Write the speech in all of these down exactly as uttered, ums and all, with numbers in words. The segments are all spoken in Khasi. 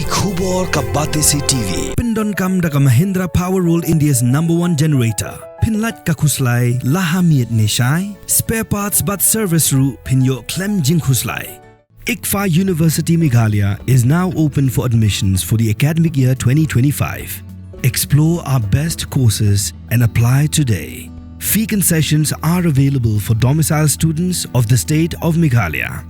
Khubor ka Batesi T V. Pyndonkam da ka Mahindra Power World, India's number one generator. Pynlait ka khuslai la ha miet ne shai. Spare parts bad service ruh phin ïoh khlem jingkhuslai. ICFAI University Meghalaya is now open for admissions for the academic year twenty twenty-five. Explore our best courses and apply today. Fee concessions are available for domicile students of the state of Meghalaya.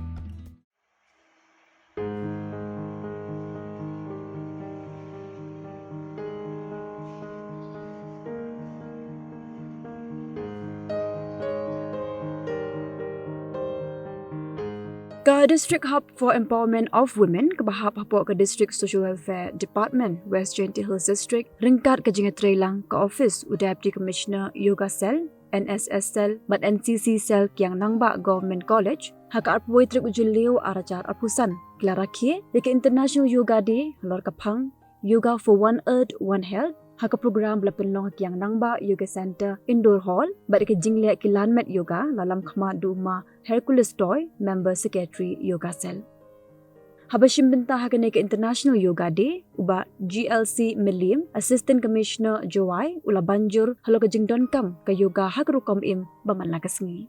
Ka District Hub for Empowerment of Women kaba hap hapoh ka District Social Welfare Department, West Jaintia Hills District, ryngkat ka jingïatreilang ka ophis u Deputy Commissioner Yoga Cell, N S S Cell bad N C C Cell Kiang Nangbah Government College, ha ka arphew wei tarik u Jylliew arhajar arphew san, ki la rakhe ïa ka International Yoga Day halor ka phang Yoga for One Earth, One Health, ha ka program ba la pynlong ha Kiang Nangbah Yoga Center Indoor Hall, bad ka jingleh ki lanmet yoga la lam khmat da u Ma Hercules Toy, Member Secretary Yoga Cell. Haba shim bynta ha kane ka International Yoga Day, u Bah G L C Mylliem, Assistant Commissioner Jowai, u la ban jur halor ka jingdonkam ka yoga ha ka rukom im ba man la ka sngi.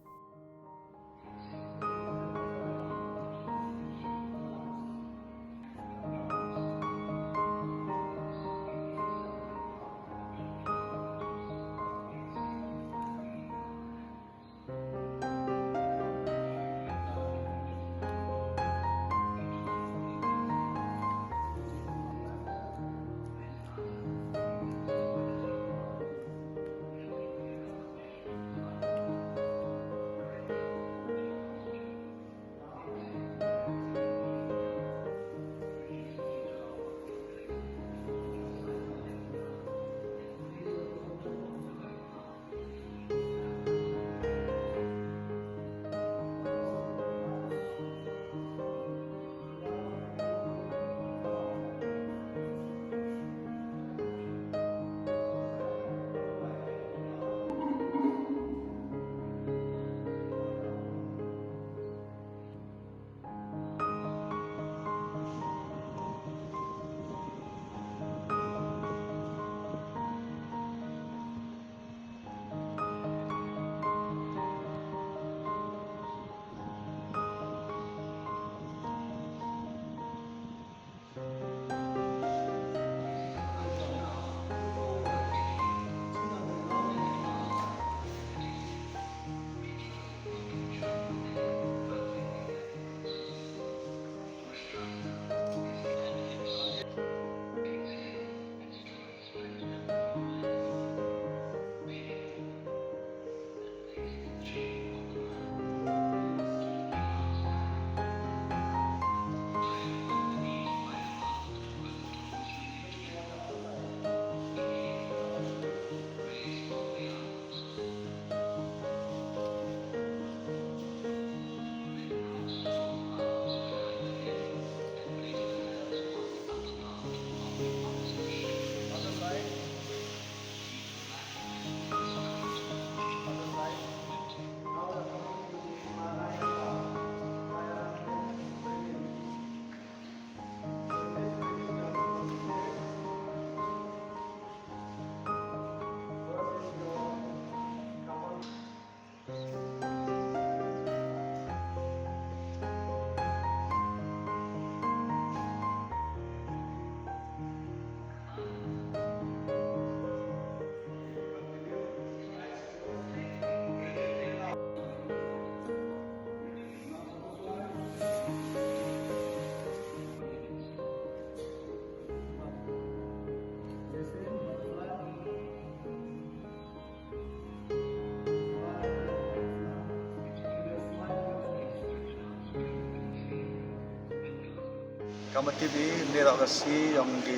Ka mut tip hi, ynne toh ka sngi jong ki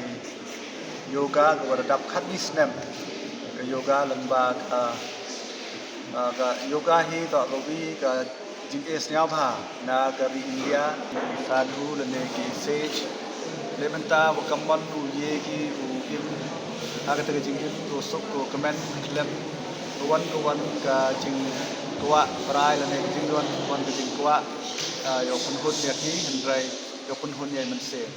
yoga kaba la dap khatwei snem. Ka yoga lyngba ka, ah, ka yoga hi toh kawi ka jingeh sngewbha na ka ri India, ki sadhu lane ki sage. Leh mynta ba ka mon u ïa ki u im ha kata ka jingim, u suk u kmen khlem ka wan ka wan ka jingkwah brai lane ka jingdon wan ka jingkwah, ah, ïoh pynhun ïa ki, hynrei ïoh pynhun ïa i mynsiem.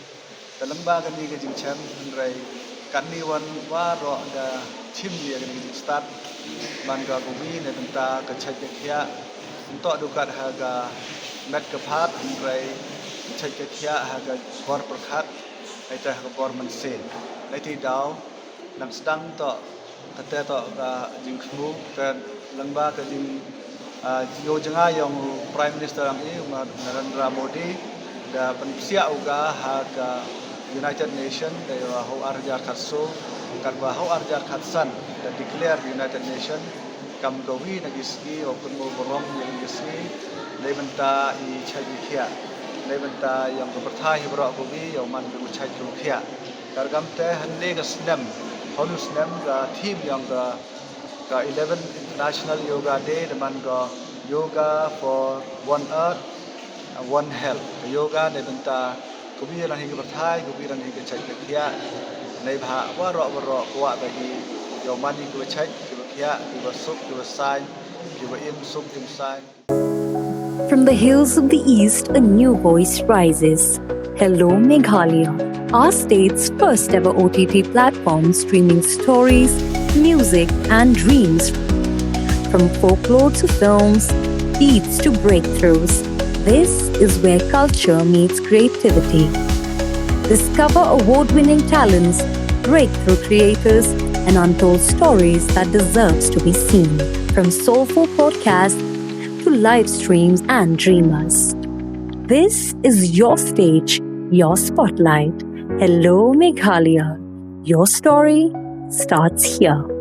Te lyngba kane ka jingchem hynrei katne wan waroh da chim ïa kane ka jingstad. Man ka kawi na bynta ka chait ka khiah, ym toh du kat ha ka met ka phad hynrei ka chait ka khiah ha ka bor pyrkhat, lei te ha ka bor mynsiem. Lei te daw nang sdang toh kata toh ka jingthmu ka lyngba ka jing, ah, ïoh jngai ïong u Prime Minister ang i u Narendra Modi da pynpsiah u ka ha ka United Nation da ïa hau ar hajar khatso, katba hau ar hajar khatsan da declare United Nation kam kawi na ki sngi u kynmaw burom ïa ki sngi lei bynta i chait i khiah, lei bynta ïong ka pyrthai hi baroh kawi ïong man ka u chait ka u khiah. Kar kam te hynne ka snem, hynne snem ka theme ïong ka, ka eleventh International Yoga Day da man ka Yoga for One Earth, One Health. Ka yoga na bynta kawi na hi ka pyrthai, kawi na hi ka chait ka khiah. Nei bha waroh waroh kwah ba hi ïong man hi ka chait ka khiah, ka suk ka sain, ka im suk im sain. From the hills of the East, a new voice rises. Hello Meghalaya, our state's first ever O T T platform streaming stories, music, and dreams. From folklore to films, beats to breakthroughs, this is where culture meets creativity. Discover award winning talents, breakthrough creators, and untold stories that deserves to be seen. From soulful podcasts to live streams and dreamers. This is your stage, your spotlight. Hello Meghalaya. Your story starts here.